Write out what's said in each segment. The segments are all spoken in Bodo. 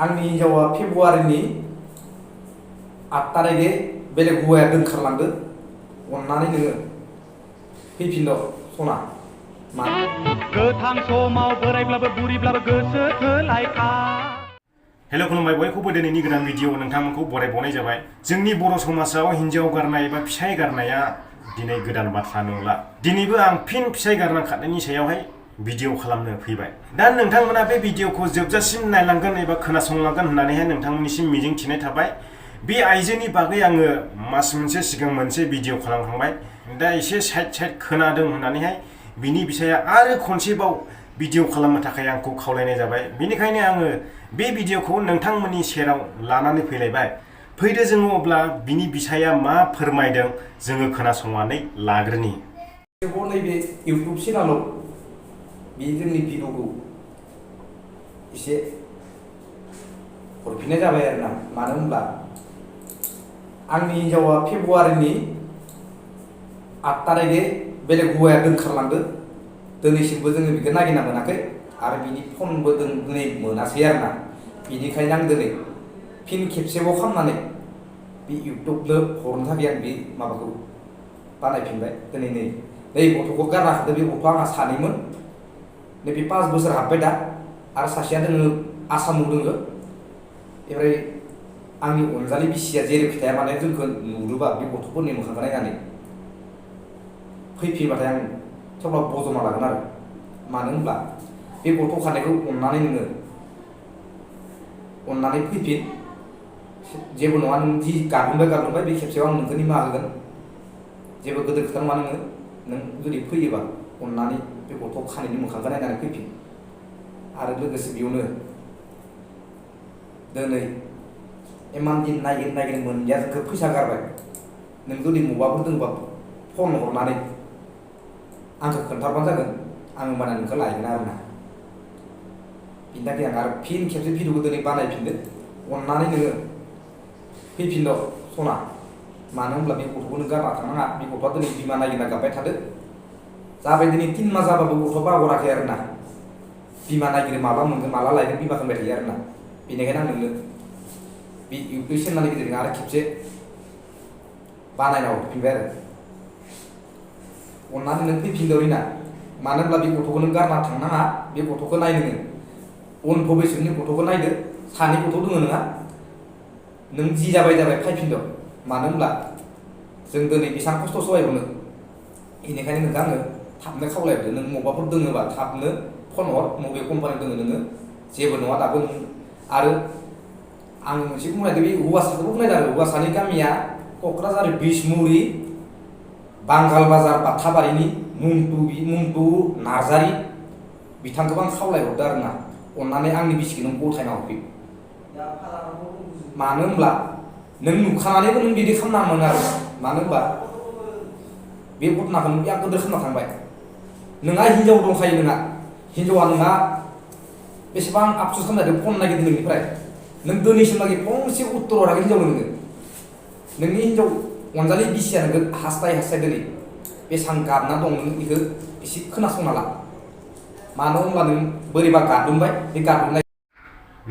आंनि हिन्जावा फेब्रुवारिनि 8 तारिखे बेलेग हौवाया दोनखारलांदो अन्नानै नोङो फैफिनद' सना मा गोथां समाव बोरायब्लाबो बुरिब्लाबो गोसो थोलायखा। हेल' खुलुमबाय बयखौबो दिनैनि गोदान भिडिअ नोंथांमोनखौ बरायबावनाय जाबाय। जोंनि बर' समाजाव हिन्जाव गारनाय एबा फिसाय गारनाया दिनै गोदान बाथ्रा नंला। दिनैबो आं फिन फिसाय गारना खारनायनि सायावहाय भिडिअ खालामनो फैबाय। दा नोंथांमोना बे भिडिअखौ जोबजासिम नायलांगोन एबा खोनासंलांगोन होननानैहाय नोंथांमोननिसिम मिजिं थिनाय थाबाय। बे आइजोनि बागै आङो मास मोनसे सिगां मोनसे भिडिअ खालामखांबाय। दा एसे साइड खोनादों होननानैहाय बिनि बिसाया आरो खनसेबाव भिडिअ खालामनो थाखाय आंखौ खावलायनाय जाबाय। बेनिखायनो आङो बे भिडिअखौ नोंथांमोननि सेराव लानानै फैलायबाय। फैदो जोङो अब्ला बिनि बिसाया मा फोरमायदों जोङो खोनासंनानै लाग्रोनि। नैबे इउटुब चेनेलाव बे जोंनि भिडिअखौ एसे हरफिननाय जाबाय आरोना। मानो होनब्ला आंनि हिन्जावा फेब्रुवारिनि 8 तारिखे बेलेग हौवाया दोनखारलांदो। दिनैसिमबो जोङो बेखौ नागिरना मोनाखै आरो बिनि फनबो दिनै मोनासै आरोना। बेनिखायनो आं दिनै फिन खेबसेबाव खालामनानै बे इउटुबनो हरनो थाखाय आं बे माबाखौ बानायफिनबाय। दिनै नै गथ'खौ गारना होदो। बे गथ'आ आंहा सानैमोन। नैबे 5 बोसोर हाबबाय दा आरो सासेया दोङो आसामाव दोङो। ओमफ्राय आंनि अनजालि बिसिया जेरै खोथाया माने जोंखौ नुदोबा बे गथ'फोरनि मोखांखौ नायनानै फैफिनबाथाय आं थेवब्लाबो बजबना लागोन आरो। मानो होनब्ला बे गथ' खानायखौ अननानै नोङो अननानै फैफिन। जेबो नङा, नों जि गारलुंबाय बे खेबसेयाव आं नोंखौ निमाहा होगोन। जेबो गोदोर खोथा नङा। नों जुदि फैयोबा अननानै बे गथ' खानायनि मोखांखौ नायनानै फैफिन। आरो लोगोसे बेयावनो दिनै इमान दिन नागिर मोनैया जोंखौ फैसा गारबाय। नों जुदि मबाफोर दंबा फन हरनानै आंखौ खोन्थाबानो जागोन। आं होमबाना नोंखौ लायगोन आरोना। बिनि थाखाय आं आरो फिन खेबसे भिडिअखौ दिनै बानायफिनदो। अननानै नोङो फैफिनद' सना। मानो होनब्ला बे गथ'खौ नों गारना थांनाङा। बे गथ'आ दिनै बिमा नागिरना गाबबाय थादो। जाबाय दिनै 3 मास जाबाबो गथ'आ बावगाराखै आरोना। बिमा नागिरो माला मोनगोन माला लायगोन बिमा होनबाय थायो आरोना। बेनिखायनो आं नोंनो बे इउटुब चेनेलनि गेजेरजों आरो खेबसे बानायना हरफिनबाय आरो। अननानै नों फैफिनद' रिना। मानो होनब्ला बे गथ'खौ नों गारना थांनाङा। बे गथ'खौ नाय नोङो। उन भबिष्यतनि गथ'खौ नायदो। 2 गथ' दङ नोंहा। नों जि जाबाय फैफिनद'। मानो होनब्ला जों दिनै बेसेबां खस्थ' सहायबावनो। बेनिखायनो नोंखौ आङो थाबनो खावलायहरदो। नों मबाफोर दोङोबा थाबनो फन हर। मबे कम्पानियाव दोङो नोङो जेबो नङा दाबो। आरो आं मोनसे बुंनायदों बे हौवासाखौबो बुंनायदों आरो। हौवासानि गामिया क'क्राझार बिसमुरि बांगाल बाजार बाथाबारिनि मुंटु नार्जारि। बिथांखौबो आं खावलायहरदो आरोना। अननानै आंनि बिसिखौ नों गथायना हरफिन। मानो होनब्ला नों नुखानानैबो नों बिदि खालामनाङामोन आरो। मानो होनबा बे घटनाखौ नों बिराद गोदोर खालामना थांबाय। नोंहा हिन्जाव दंखायो। हिन्जावा नोंहा बेसेबां आफसुस खालामनायदों फन नागिरदों नोंनिफ्राय। नों दिनैसिमलागै फंसे उत्तर हराखै हिन्जावनो नोङो। नोंनि हिन्जाव अनजालि बिसिया नोंखौ हास्थाय दिनै बेसेबां गाबना दं नों बेखौ एसे खोनासंना ला। मानो होनब्ला नों बोरैबा गादुमबाय। बे गादुमनाय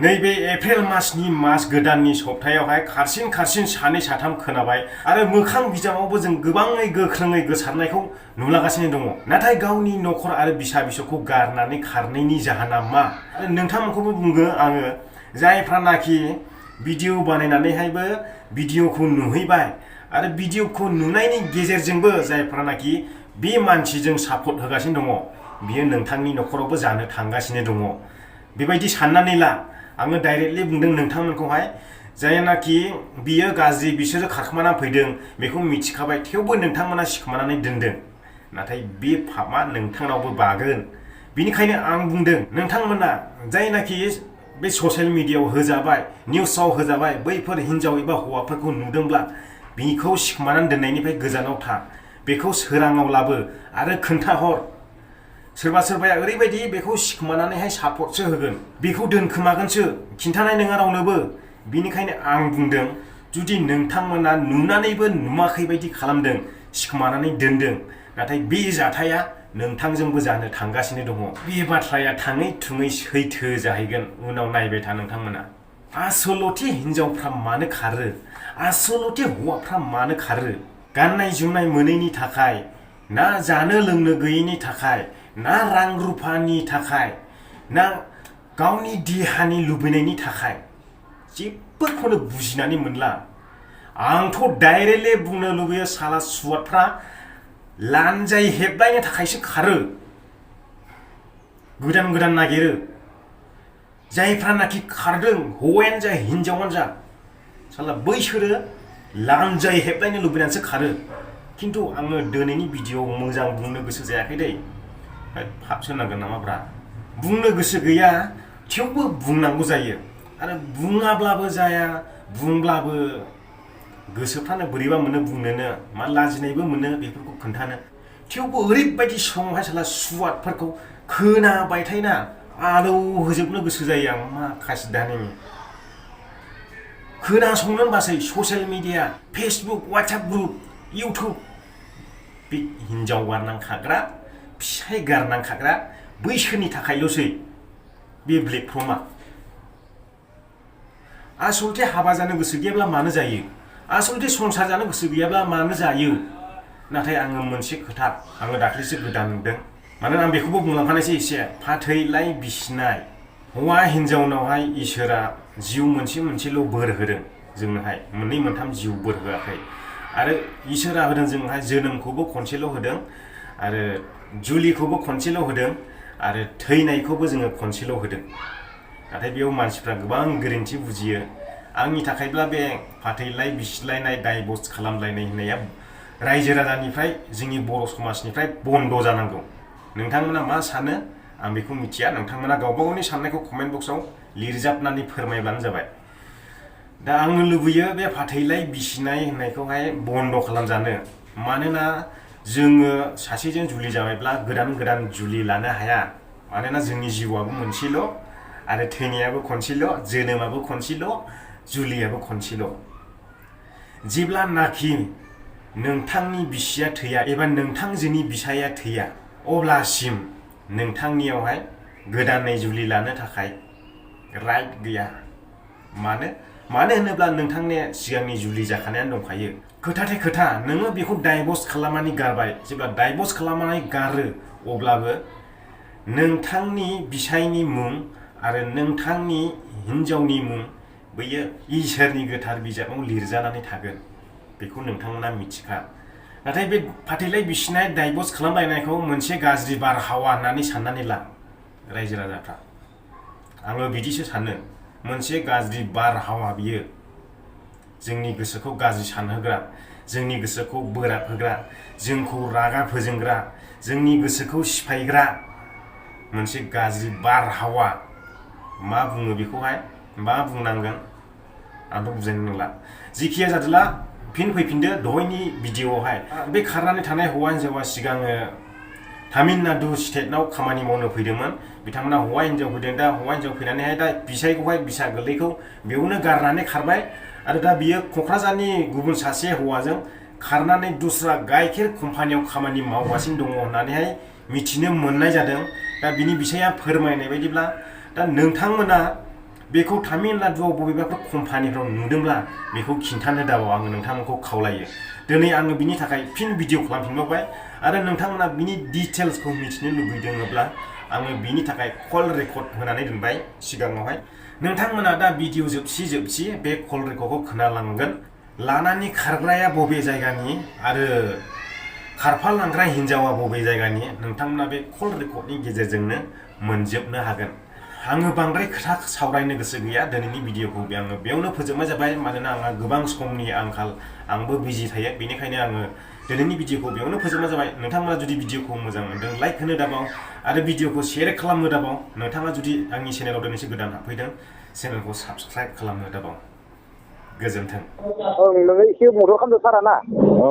नैबे एप्रिल मासनि मास गोदाननि सप्तायावहाय खारसिन सानै साथाम खोनाबाय आरो मोखां बिजाबावबो जों गोबाङै गोख्रोङै गोसारनायखौ नुलागासिनो दङ। नाथाय गावनि न'खर आरो बिसा बिसौखौ गारनानै खारनायनि जाहोना मा? नोंथांमोनखौबो बुङो आङो। जायफ्रानाखि भिडिअ बानायनानैहायबो भिडिअखौ नुहैबाय आरो भिडिअखौ नुनायनि गेजेरजोंबो जायफ्रानाखि बे मानसिजों सापर्ट होगासिनो दङ, बियो नोंथांनि न'खरावबो जानो थांगासिनो दङ। बेबायदि साननानै ला। आङो डाइरेक्टलि बुंदों नोंथांमोनखौहाय। जायनाखि बियो गाज्रि बिसोरो खारखोमाना फैदों बेखौ मिथिखाबाय, थेवबो नोंथांमोना सिखोमानानै दोनदों। नाथाय बे पापआ नोंथांनावबो बागोन। बिनिखायनो आं बुंदों नोंथांमोना जायनाखि बे ससियेल मिडियायाव होजाबाय, निउसाव होजाबाय, बैफोर हिन्जाव एबा हौवाफोरखौ नुदोंब्ला बिखौ सिखोमानानै दोननायनिफ्राय गोजानाव था। बेखौ सोराङाव लाबो आरो खोन्थाहर। सोरबाया ओरैबायदि बेखौ सिखोमानानैहाय सापर्टसो होगोन, बेखौ दोनखोमागोनसो, खिन्थानाय नङा रावनोबो। बिनिखायनो आं बुंदों जुदि नोंथांमोना नुनानैबो नुवाखै बायदि खालामदों, सिखोमानानै दोनदों, नाथाय बे जाथाया नोंथांजोंबो जानो थांगासिनो दङ। बे बाथ्राया थाङै थुङै सैथो जाहैगोन। उनाव नायबाय था नोंथांमोना। आसलथे हिनजावफ्रा मानो खारो आसलथे हौवाफ्रा मानो खारो गाननाय जोमनाय मोनैनि थाखाय ना जानो लोंनो गैयैनि थाखाय ना रां रुफानि थाखाय ना गावनि देहानि लुबैनायनि थाखाय जेबोखौनो बुजिनानै मोनला आंथ' डाइरेक्टलि बुंनो लुबैयो साला सुवादफ्रा लानजाय हेबलायनो थाखायसो खारो गोदान गोदान नागिरो जायफ्रानाखि खारदों हौवायानो जा हिनजावानो जा साला बैसोरो लानजाय हेबलायनो लुबैनानैसो खारो खिन्थु आङो दिनैनि भिडिअ मोजां बुंनो गोसो जायाखै दै फाबसो नांगोन नामाब्रा बुंनो गोसो गैया थेवबो बुंनांगौ जायो आरो बुङाब्लाबो जाया बुंब्लाबो गोसोफ्रानो बोरैबा मोनो बुंनोनो मा लाजिनायबो मोनो बेफोरखौ खोन्थानो थेवबो ओरैबायदि समावहाय साला सुवादफोरखौ खोनाबायथायना आलौ होजोबनो गोसो जायो आं मा खासि दानि खोनासंनो बासै social media Facebook WhatsApp group YouTube बे हिनजाव गारनांखाग्रा फिसाय गारनांखाग्रा बैसोरनि थाखायल'सै बे प्लेटफर्मा आसलथे हाबा जानो गोसो गैयाब्ला मानो जायो आसलथे संसार जानो गोसो गैयाब्ला मानो जायो नाथाय आङो मोनसे खोथा आङो दाख्लैसो गोदान नुदों मानोना आं बेखौबो बुंलांखानायसै एसे फाथैलाय बिसिनाय हौवा हिनजावनावहाय इसोरा जिउ मोनसेल' बोर होदों जोंनोहाय मोननै मोनथाम जिउ बोर होआखै आरो इसोरा होदों जोंहाय जोनोमखौबो खनसेल' होदों आरो जुलिखौबो खनसेल' होदों आरो थैनायखौबो जोङो खनसेल' होदों नाथाय बेयाव मानसिफ्रा गोबां गोरोन्थि बुजियो आंनि थाखायब्ला बे फाथैलाय बिसिलायनाय डाइभर्स खालामलायनाय होननाया रायजो राजानिफ्राय जोंनि बर' समाजनिफ्राय बन्द जानांगौ नोंथांमोना मा सानो आं बेखौ मिथिया नोंथांमोना गावबा गावनि साननायखौ कमेन्ट बक्सआव लिरजाबनानै फोरमायब्लानो जाबाय दा आङो लुबैयो बे फाथैलाय बिसिनाय होननायखौहाय बन्द खालामजानो मानोना जोङो सासेजों जुलि जाबायब्ला गोदान गोदान जुलि लानो हाया मानोना जोंनि जिउआबो मोनसेल' आरो थैनायाबो खनसेल' जोनोमाबो खनसेल' जुलियाबो खनसेल' जेब्लानाखि नोंथांनि बिसिया थैया एबा नोंथांजोनि बिसाया थैया अब्लासिम नोंथांनियावहाय गोदानै जुलि लानो थाखाय राइट गैया मानो होनोब्ला नोंथांनिया सिगांनि जुलि जाखानायानो दंखायो खोथाथाय खोथा नोङो बेखौ डाइभर्स खालामनानै गारबाय जेब्ला डाइभर्स खालामनानै गारो अब्लाबो नोंथांनि बिसायनि मुं आरो नोंथांनि हिनजावनि मुं बैयो इसोरनि गोथार बिजाबाव लिरजानानै थागोन बेखौ नोंथांमोना मिथिखा नाथाय बे फाथैलाय बिसिनाय डाइभर्स खालामलायनायखौ मोनसे गाज्रि बारहावा होननानै साननानै ला रायजो राजाफ्रा आङो बिदिसो सानो मोनसे गाज्रि बारहावा बियो जोंनि गोसोखौ गाज्रि सानहोग्रा जोंनि गोसोखौ बोराब होग्रा जोंखौ रागा फोजोंग्रा जोंनि गोसोखौ सिफायग्रा मोनसे गाज्रि बारहावा मा बुङो बेखौहाय मा बुंनांगोन आंथ' बुजायनो रोंला जिखिया जादोला फिन फैफिनदो दहायनि भिडिअआवहाय बे खारनानै थानाय हौवा हिनजावा सिगाङो तामिलनाडु स्टेटआव खामानि मावनो फैदोंमोन बिथांमोना हौवा हिनजाव फैदों दा हौवा हिनजाव फैनानैहाय दा बिसायखौहाय बिसा गोरलैखौ बेयावनो गारनानै खारबाय आरो दा बियो क'क्राझारनि गुबुन सासे हौवाजों खारनानै दस्रा गाइखेर कम्पानियाव खामानि मावगासिनो दङ होननानैहाय मिथिनो मोननाय जादों दा बिनि बिसाया फोरमायनाय बायदिब्ला दा नोंथांमोना बेखौ तामिलनाडुआव बबेबाफोर कम्पानिफ्राव नुदोंब्ला बेखौ खिन्थानो दाबाव आङो नोंथांमोनखौ खावलायो दिनै आङो बिनि थाखाय फिन भिडिअ खालामफिनबावबाय आरो नोंथांमोना बिनि डिटेल्सखौ मिथिनो लुबैदोंब्ला आङो बिनि थाखाय कल रेकर्ड होनानै दोनबाय सिगाङावहाय नोंथांमोना दा भिडिअ जोबसि बे कल रेकर्डखौ खोनालांगोन लानानै खारग्राया बबे जायगानि आरो खारफालांग्रा हिनजावा बबे जायगानि नोंथांमोना बे कल रेकर्डनि गेजेरजोंनो मोनजोबनो हागोन आङो बांद्राय खोथा सावरायनो गोसो गैया दिनैनि भिडिअखौ आङो बेयावनो फोजोबनाय जाबाय मानोना आंहा गोबां समनि आंखाल आंबो बिजि थायो बेनिखायनो आङो दिनैनि भिडिअखौ बेयावनो फोजोबनाय जाबाय नोंथांमोना जुदि भिडिअखौ मोजां मोनदों लाइक होनो दाबाव आरो भिडिअखौ शेयार खालामनो दाबाव नोंथाङा जुदि आंनि चेनेलाव दिनैसो गोदान हाबफैदों चेनेलखौ साबस्क्राइब खालामनो दाबाव गोजोन्थों नोङो एसे मदद खालामदो सारा औ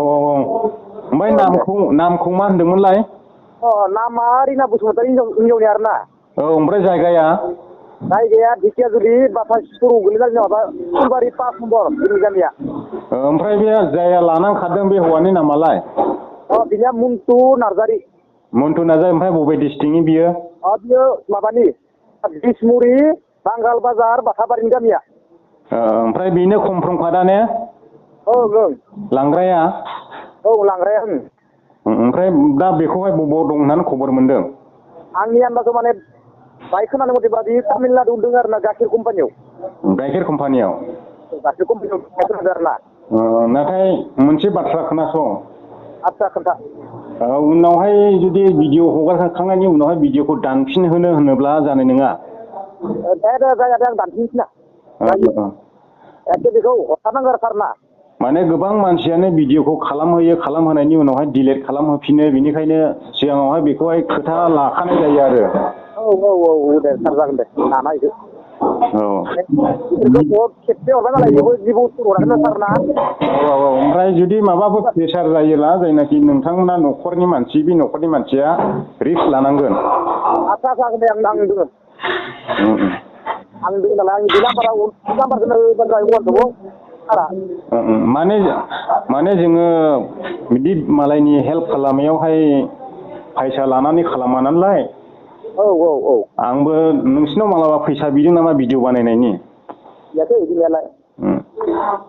ओमफ्राय नामखौ मा होनदोंमोनलाय नामा रिना बसुमतारी हिनजावनि आरो ना औ ओमफ्राय जायगाया ढेकियाजुलि बाथा सिफोराव गोलैना माबा फुलबारि 5 नम्बर जोंनि गामिया ओमफ्राय बे जायगा लानानै खारदों बे हौवानि नामालाय बिनिया मन्टु नार्जारि ओमफ्राय बबे डिस्ट्रिक्टनि बियो बियो माबानि बिसमुरि बांगाल बाजार बाथाबारिनि गामिया ओमफ्राय बेनो कमफ्रमखादा ने ओं लांग्राया औ लांग्राया ओमफ्राय दा बेखौहाय बबाव दं होननानै खबर मोनदों आंनि आन्दाजाव माने बाइक खोनानो मथेबा बे तामिलनाडु दङ आरो ना गाइखेर कम्पानियाव गाइखेर कम्पानियाव खोनादों आरो ना नाथाय मोनसे बाथ्रा खोनासं आदसा खोन्था उनावहाय जुदि भिडिअ हगारखांनायनि उनावहाय भिडिअखौ दानफिन होनो होनोब्ला जानाय नङा दे जाया आं दानफिनसै ना एखे बेखौ हरथारनांगौ आरो सार ना माने गोबां मानसियानो भिडिअखौ खालामहोयो खालामहोनायनि उनावहाय डिलेट खालामहोफिनो बेनिखायनो सिगाङावहाय बेखौहाय खोथा लाखानाय जायो आरो औ दे सार जागोन दे दाना इखो बिसोरखौ खेबसे हरबाय नालाय बेबो जेबो उत्तर हराखै सार ना औ ओमफ्राय जुदि माबाफोर प्रेसार जायोब्ला जायनाखि नोंथांमोना न'खरनि मानसि बे न'खरनि मानसिया रिस्क लानांगोन आदसा जागोन दे आं दोङो आं दोङो नालाय आंनि बे नाम्बारखौनो होबानो सारा माने जोङो बिदि मालायनि हेल्प खालामनायावहाय फैसा लानानै खालामा नालाय औ आंबो नोंसिनाव मालाबा फैसा बिदों नामा भिडिअ बानायनायनि बियाखै बिनायालाय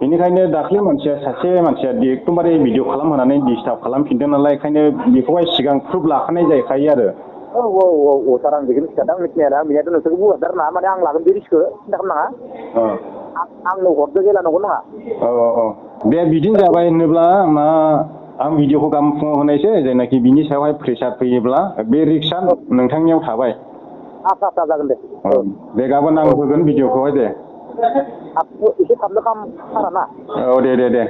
बेनिखायनो दाख्लै सासे मानसिया एकदमबारे भिडिअ खालामहोनानै डिस्टार्ब खालामफिनदों नालाय बेखायनो बेखौहाय सिगां प्रुफ लाखानाय जाहैखायो आरो औ सार आं बेखौनो खिथादों आं मिथिनायालाय आं बिनियाथ' नोंसोरखौ बुंहरदों आरो ना माने आं लागोन बे रिस्कखौ सिन्था खालामनाङा आंनो हरदो जेला नंगौ नङा औ दे बिदिनो जाबाय होनोब्ला आं भिडिअखौ गाबोन फुङाव होनायसै जायनाखि बिनि सायावहाय प्रेसार फैयोब्ला बे रिक्सआ नोंथांनियाव थाबाय आदसा जागोन दे गाबोन आं होगोन भिडिअखौहाय दे एसे थाबनो खालामथारा ना औ दे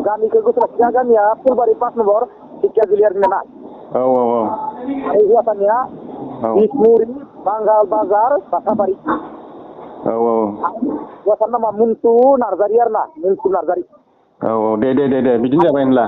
गामिखौ गोसो लाखिया गामिया फुलबारि 5 नम्बर ढेकियाजुलि आरो ना औ आरो हौवासानिया बिसमुरि बांगाल बाजार बासाबारि हौवासानि नामा मुन्टु नार्जारि आरो ना मुन्टु नार्जारि औ दे बिदिनो जाबाय होनब्ला